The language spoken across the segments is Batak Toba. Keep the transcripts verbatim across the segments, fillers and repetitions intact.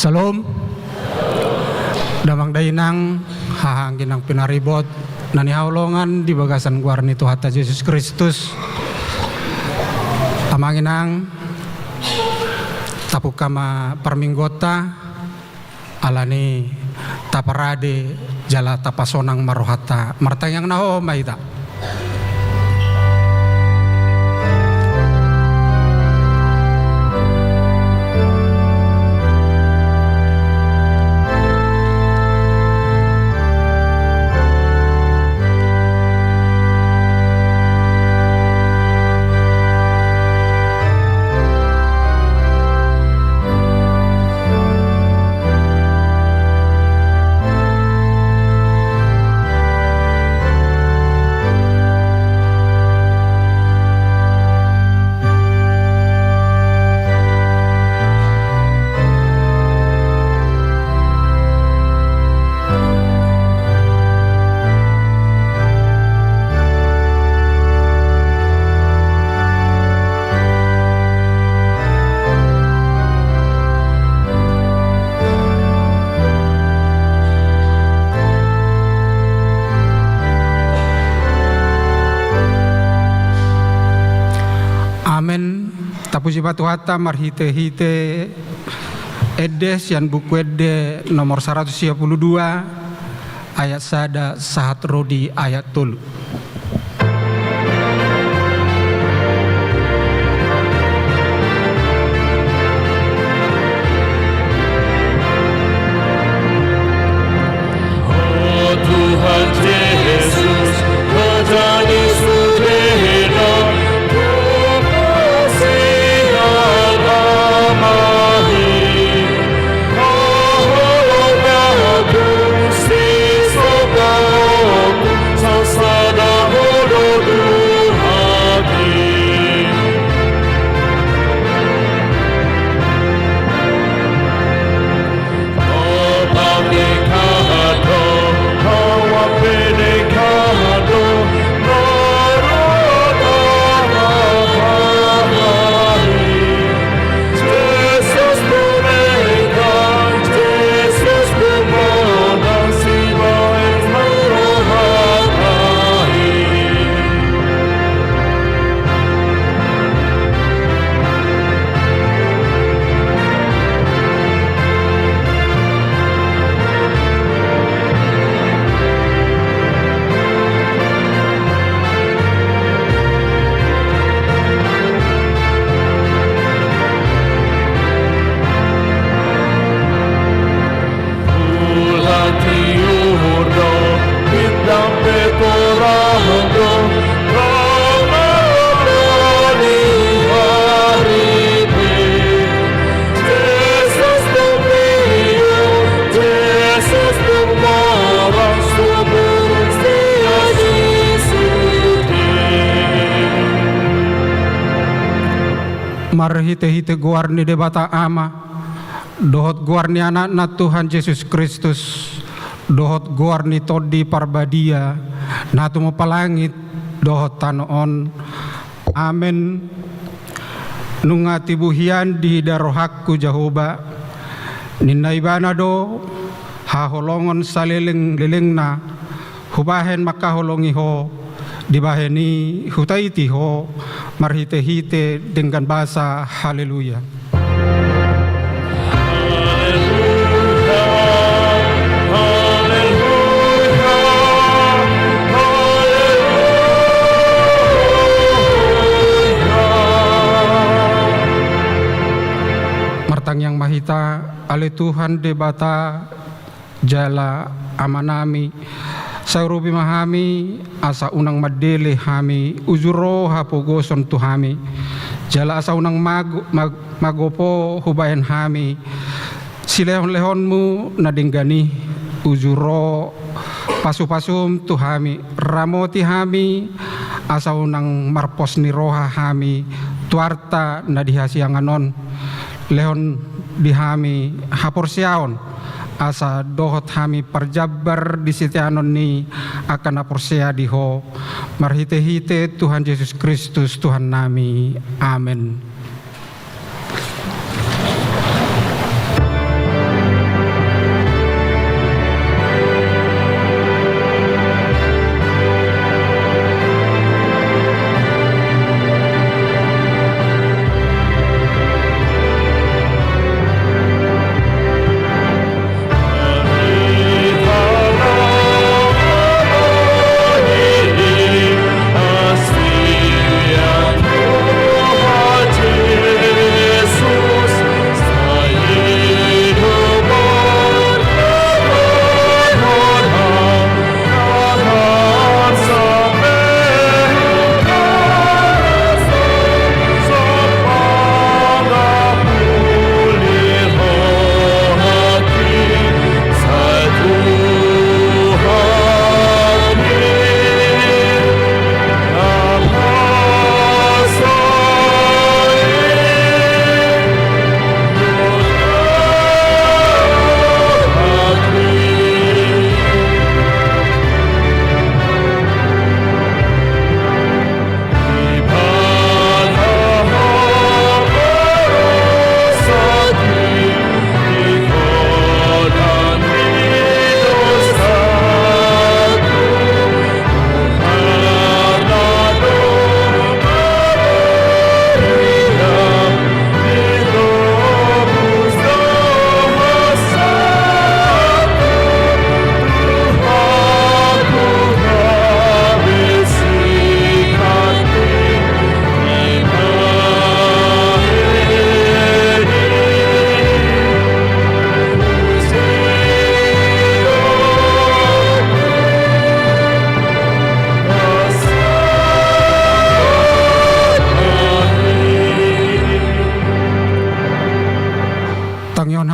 Syalom. Damang dainang, haha anggi na pinaribot na hinaholongan di bagasan goar ni Tuhanta Jesus Kristus. Amang inang, tapungka ma parmingguonta, alani taparade jala tapasonang ma rohanta. Martangiang na hohom ma hita. Amen. Tapuji ma Tuhanta marhitehite ende sian Buku Ende nomor saratus sia pulu dua, ayat sada sahat ro di ayat tolu. O Tuhan Jesus, Raja ni sude na, tu pasian Ama i, haholongan na tung sisopoton, sasada ho do tu hami. Marhitehite goar ni Debata Ama, dohot goar ni Anakna Tuhan Jesus Kristus, dohot goar ni Tondi Parbadia, na tumompa langit dohot tano on. Amen. Nunga tibu hian diida rohangku Jahowa, ninna Ibana do haholongon salelenglelengna, hubahen mangkaholongi ho, dibahen i hutaiti ho, marhitehite denggan basa. Haleluya. Martangiang ma hita. Ale Tuhan Debata jala Amanami, sai urupi ma hami, asa unang mandele hami, uju ro hapogoson tu hami, jala asa unang mago-, mag-, magopo hubahen hami silehonlehonmu na denggan i, uju ro pasupasum tu hami, ramoti hami, asa unang marpos ni roha hami tu arta na di hasiangan on. Lehon di hami haporseaon, asa dohot hami parjambar di siteanon ni angka na porsea di Ho, marhitehite Tuhan Jesus Kristus Tuhannami. Amen.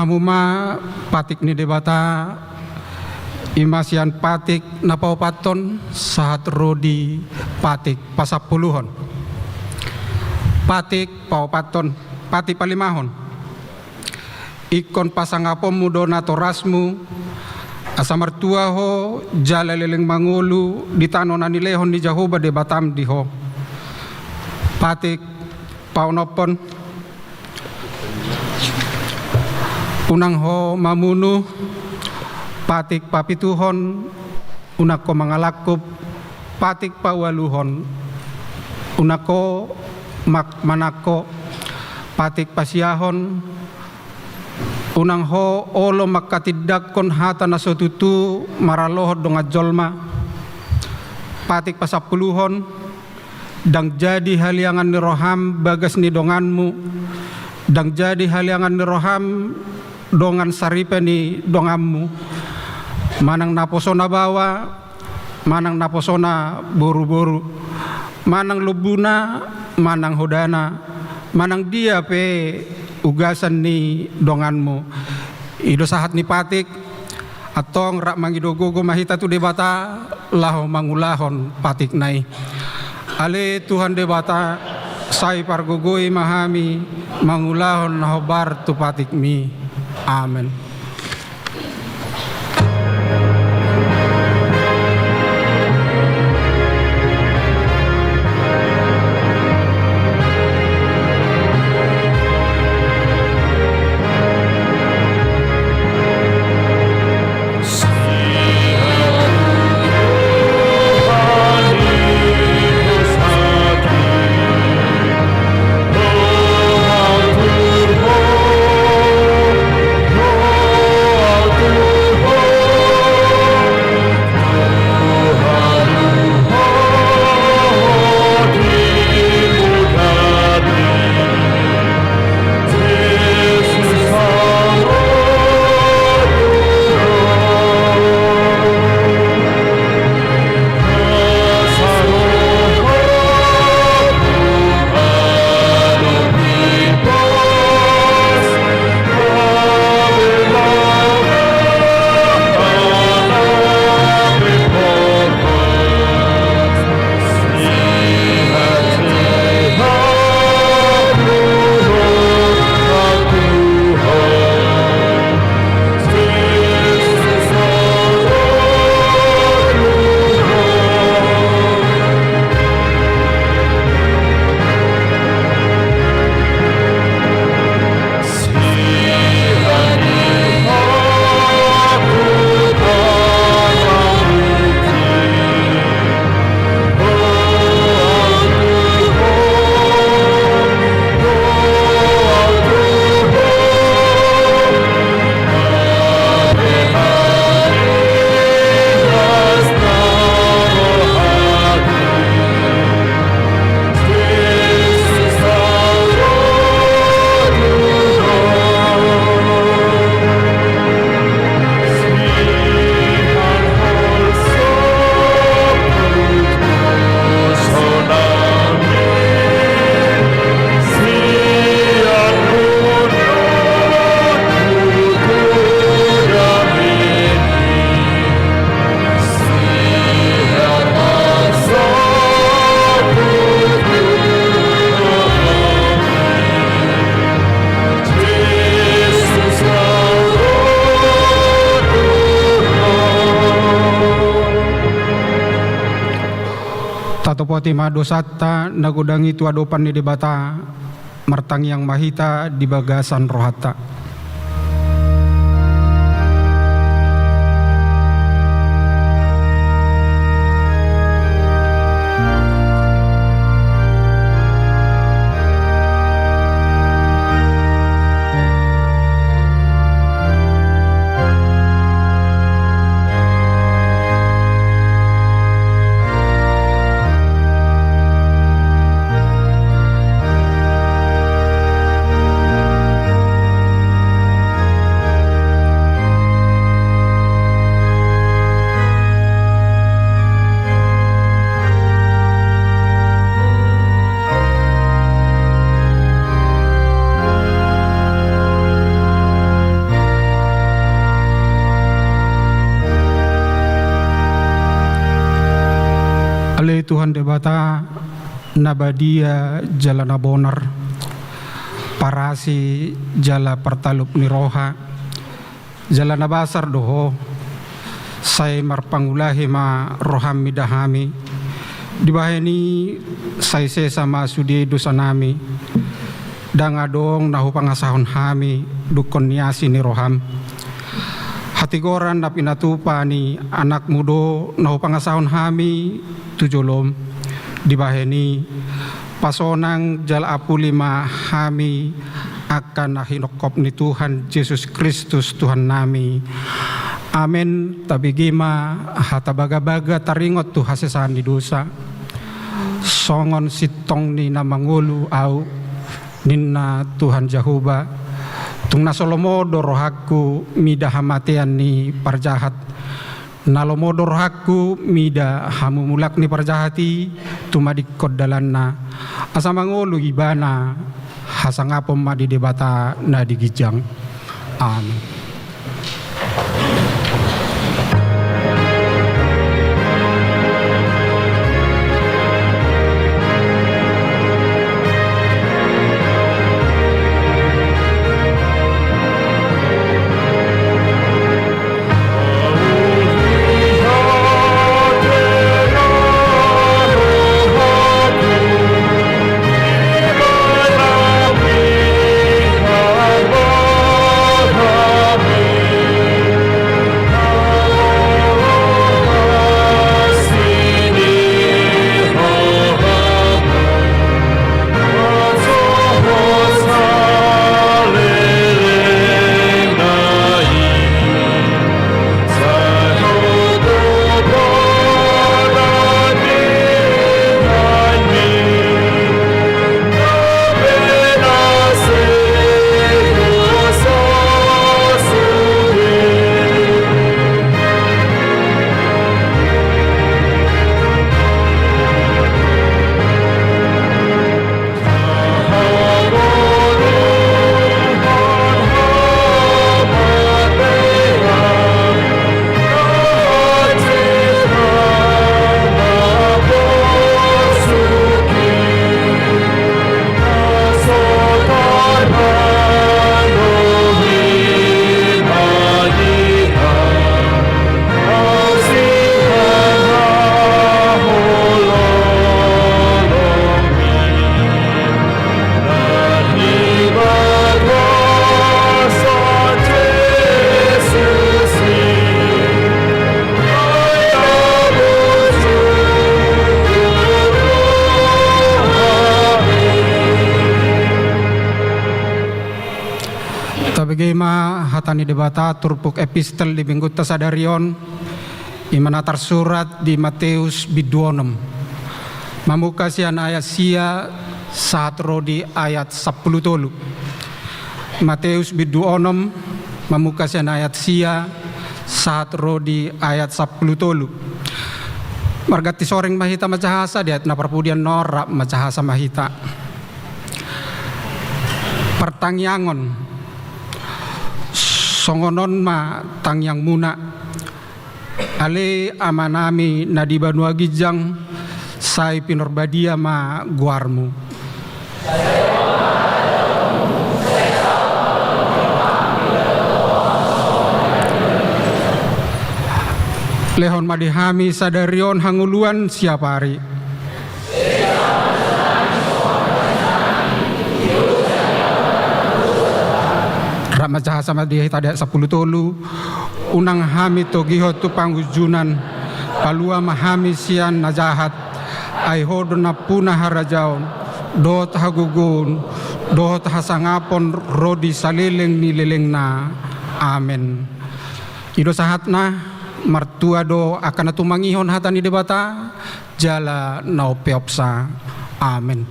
Hamu ma patik ni Debata, i ma sian patik na paopathon sahat ro di patik pasampuluhon. Patik paopathon, patik palimahon. Ingkon pasangaponmu do natorasmu, asa martua ho jala leleng mangolu di tano na nilehon ni Jahowa Debatam di ho. Patik paonomhon. Unang ho mamunu. Patik papituhon. Unang ho mangalangkup. Patik paualuhon. Unang ho mak-, manangko. Patik pasiahon. Unang ho olo mangkatindangkon hata na so tutu maralohon dongan jolma. Patik pasampuluhon. Ndang jadi haliangan ni roham bagas ni donganmu, ndang jadi haliangan ni roham dongan saripe ni donganmu, manang naposona baoa, manang naposona boruboru, manang lombuna, manang hodana, manang dia pe ugasan ni donganmu. I do sahat ni patik. Antong rap mangido gogo ma hita tu Debata laho mangulahon patikna i. Ale Tuhan Debata, sai pargogoi ma hami mangulahon na hombar tu patikmi. Amen. Tatopoti ma dosanta na godang i tu adopan ni Debata. Martangiang ma hita di bagasan rohanta. Tuhan Debata na badia jala na bonar, parasi jala partalup ni roha, jala na basar do Ho. Sai marpangulahi ma roham mida hami, dibahen i sai sesa ma sude dosanami. Ndang adong na hupangasahon hami dungkon ni asi ni roham. Hatigoran na pinatupa ni anakmu do na hupangasahon hami tu jolom. Dibahen i, pasonang jala apuli ma hami angka na hinongkop ni Tuhan Jesus Kristus Tuhannami. Amen. Tabege ma hata bagabaga taringot tu hasesaan ni dosa. Songon sintong ni na mangolu ahu, ninna Tuhan Jahowa, tung na so lomo do rohangku mida hamatean ni parjahat. Na lomo do rohangku mida hamumulak ni parjahat i tumadingkon dalanna, asa mangolu ibana. Hasangapon ma di Debata na di ginjang. Amen. Tabege ma hata ni Debata turpuk epistel di minggunta sadari on. I ma na tarsurat di Mateus bindu onom, mamungka sian ayat sia sahat ro di ayat sampulu tolu. Mateus bindu onom, mamungka sian ayat sia sahat ro di ayat sampulu tolu. Marganti soreng ma hita manjahasa, di ayat na parpudi on rap manjahasa ma hita. Partangiangon. Songon on ma tangiangmuna. Ale Amanami na di banua ginjang, sai pinarbadia ma goarmu. Lehon ma di hami sadari on hangoluan siapari. Rap manjahasa ma di hita di ayat sampulu tolu. Unang hami togihon tu pangunjunan, palua ma hami sian na jahat, ai Ho do nampuna harajaon, dohot hagogoon, dohot hasangapon ro di saleleng ni lelengna. Amen. I do sahatna. Martua do angka na tumangihon hata ni Debata jala na umpeopsa. Amen.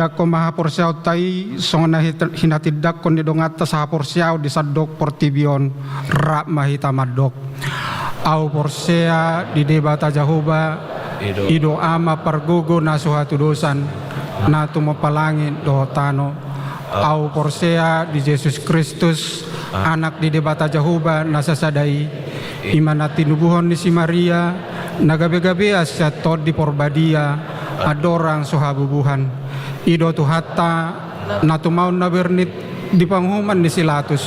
Tindangkon ma haporseaonta i songon na hit-, hinatindangkon ni donganta sahaporseaon di sandok portibi on. Rap ma hita mandok. Ahu porsea di Debata Jahowa, i do Ama pargogo na so hatudosan, na tumompa langit dohot tano. Ahu porsea di Jesus Kristus, Anak ni Debata Jahowa na sasada i, i ma na tinubuhon ni si Maria, na gabegabean sian Tondi Porbadia, andorang so habubuhan. I do Tuhanta, na tumaon na bernit di panguhuman ni si Latus,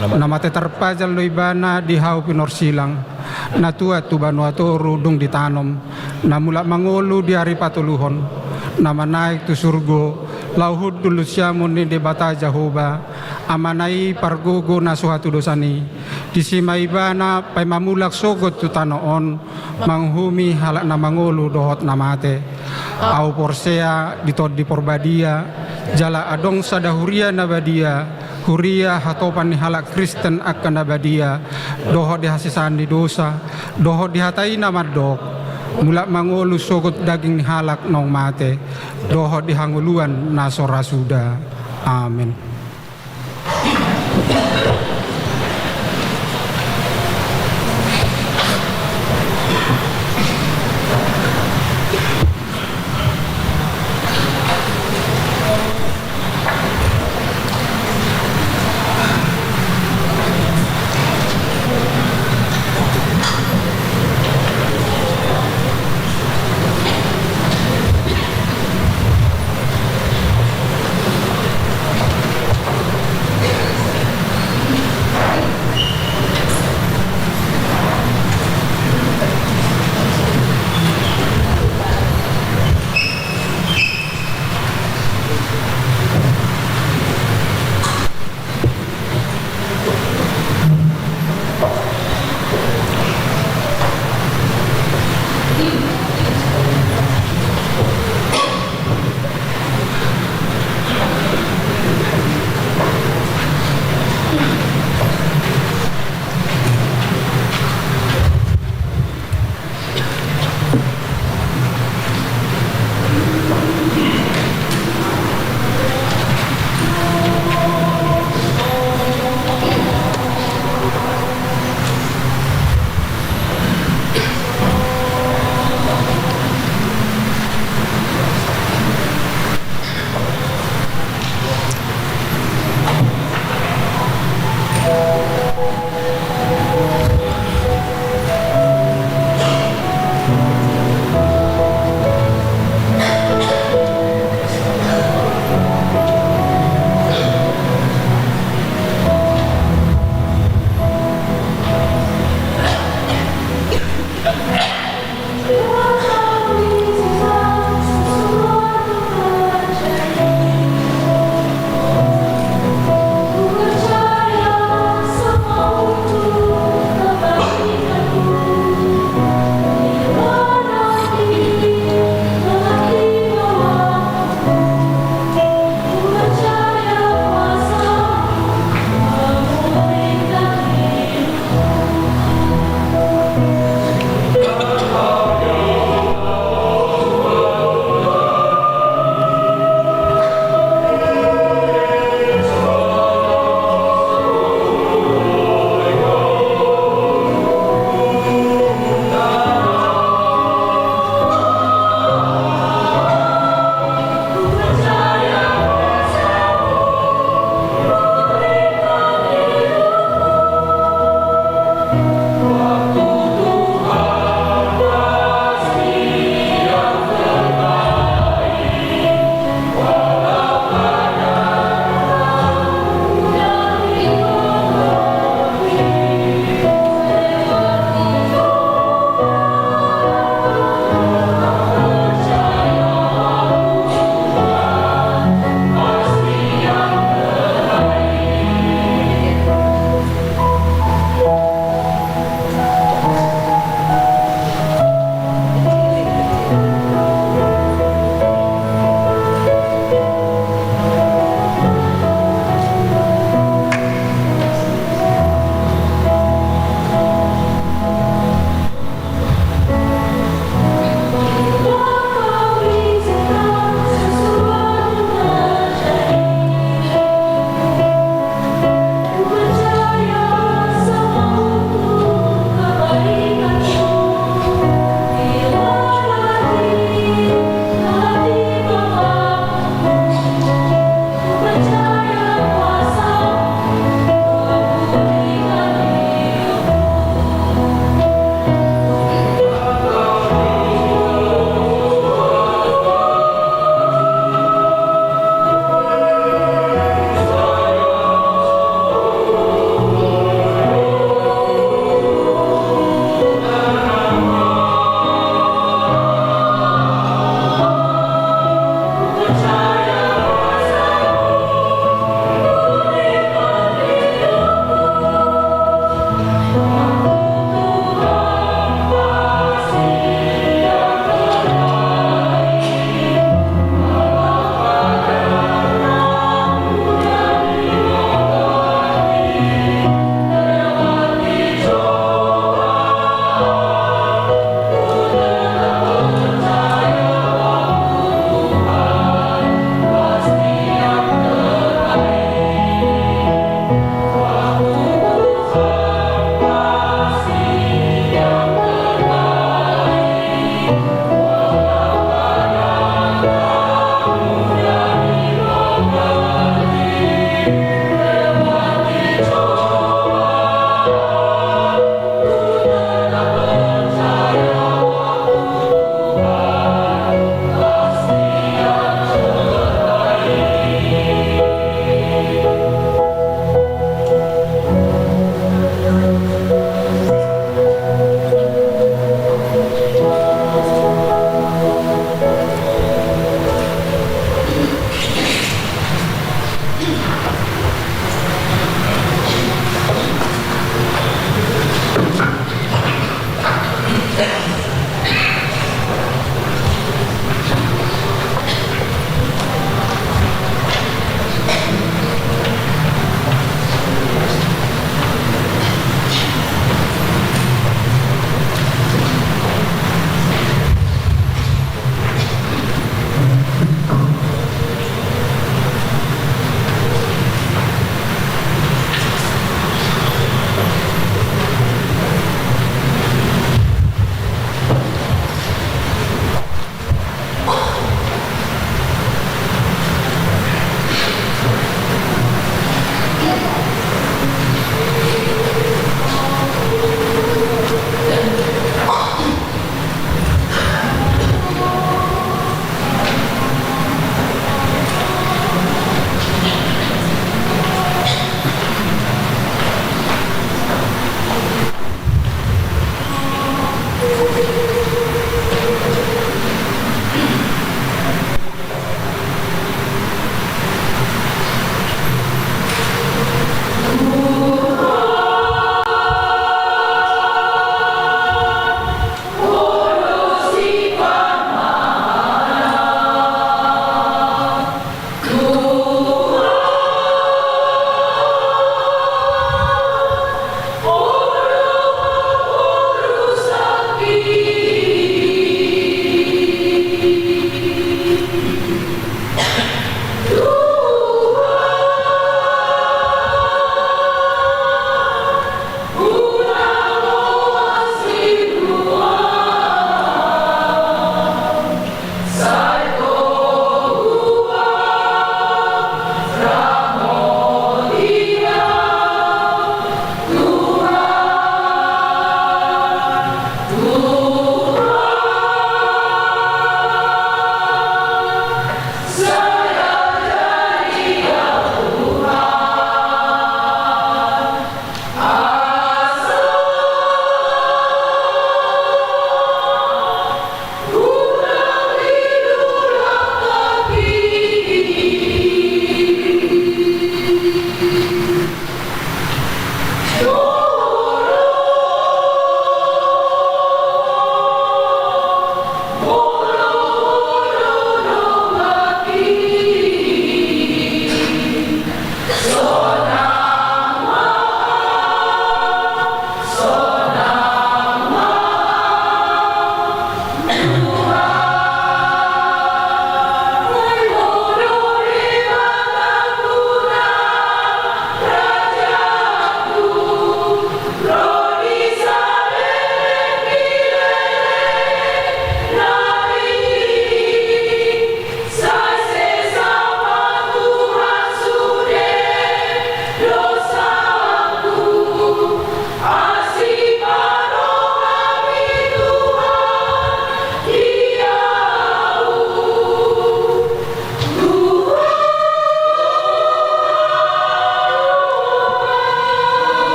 na mate tarpajal do Ibana di hau pinorsilang, na tuat tu banua toru dung ditanom, na mulak mangolu di ari patoluhon, na manaek tu surgo, laho hundul tu siamun ni Debata Jahowa, Amana i pargogo na so hatudosan i. Disi ma Ibana paima mulak sogot tu tano on, manguhumi halak na mangolu dohot na mate. Ahu porsea di Tondi Porbadia, jala adong sada huria na badia, huria hatopan ni halak Kristen angka na badia, dohot di hasesaan ni dosa, dohot di hata i na mandok, mulak mangolu sogot daging ni halak naung mate, dohot di hangoluan na so ra suda. Amen.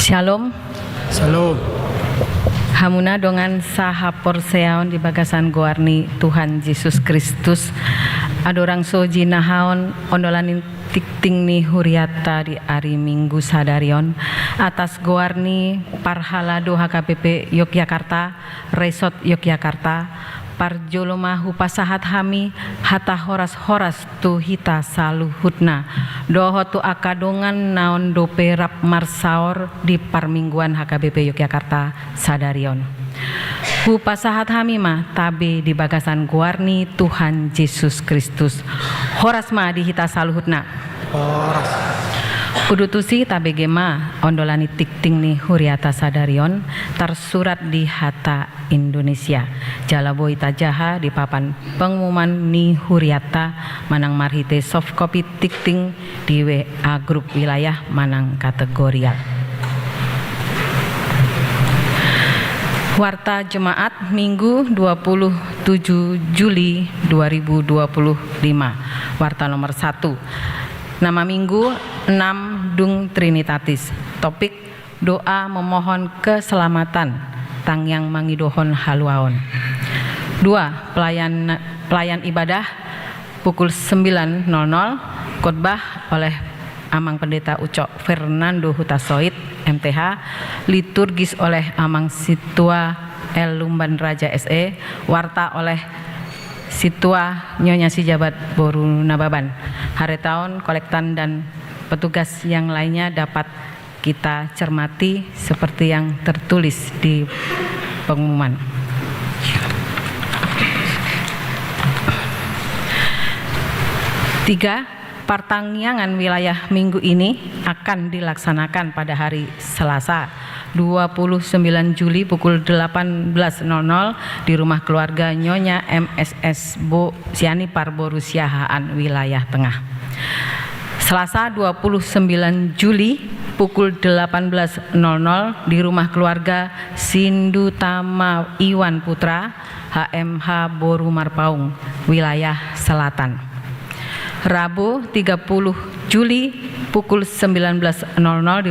Shalom. Shalom. Hamuna dongan sahaporseaon di bagasan goar ni Tuhan Jesus Kristus. Andorang so jinahahon ondolan ni tingting ni hurianta di ari Minggu sadari on, atas goar ni parhalado H K B P Yogyakarta, Resort Yogyakarta, parjolo ma hupasahat hami hata horas-horas tu hita saluhutna, dohot tu angka dongan naung dope rap marsaor di parmingguan H K B P Yogyakarta sadari on. Hupasahat hami ma tabe di bagasan goar ni Tuhan Jesus Kristus. Horas ma di hita saluhutna. Horas. Udutusi tabege ma ondolan ni tingting ni hurianta sadari on, tarsurat di hata Indonesia. Jala boi tajaha di papan pengumuman ni hurianta manang marhite soft copy tingting di W A grup wilayah manang kategorial. Warta Jemaat Minggu dua puluh tujuh Juli dua ribu dua puluh lima. Warta nomor satu. Nama Minggu enam dung Trinitatis. Topik: doa memohon keselamatan, tangiang mangidohon haluaon. Dua, pelayan, pelayan ibadah pukul sembilan nol nol, khotbah oleh Amang Pendeta Ucok Fernando Hutasoit, M T H, liturgis oleh Amang Sintua L Lumban Raja, S E, warta oleh Sintua Nyonya Sijabat boru Nababan. Haritaon, kolektan, dan petugas yang lainnya dapat kita cermati seperti yang tertulis di pengumuman. Tiga, partangiangan wilayah minggu ini akan dilaksanakan pada hari Selasa, dua puluh sembilan Juli, pukul delapan belas nol nol di rumah keluarga Nyonya M S S Bo-, Sianipar boru Siahaan, wilayah Tengah. Selasa, dua puluh sembilan Juli, pukul delapan belas nol nol di rumah keluarga Sindu Tama Iwan Putra, H M H boru Marpaung, wilayah Selatan. Rabu, tiga puluh Juli, pukul sembilan belas nol nol di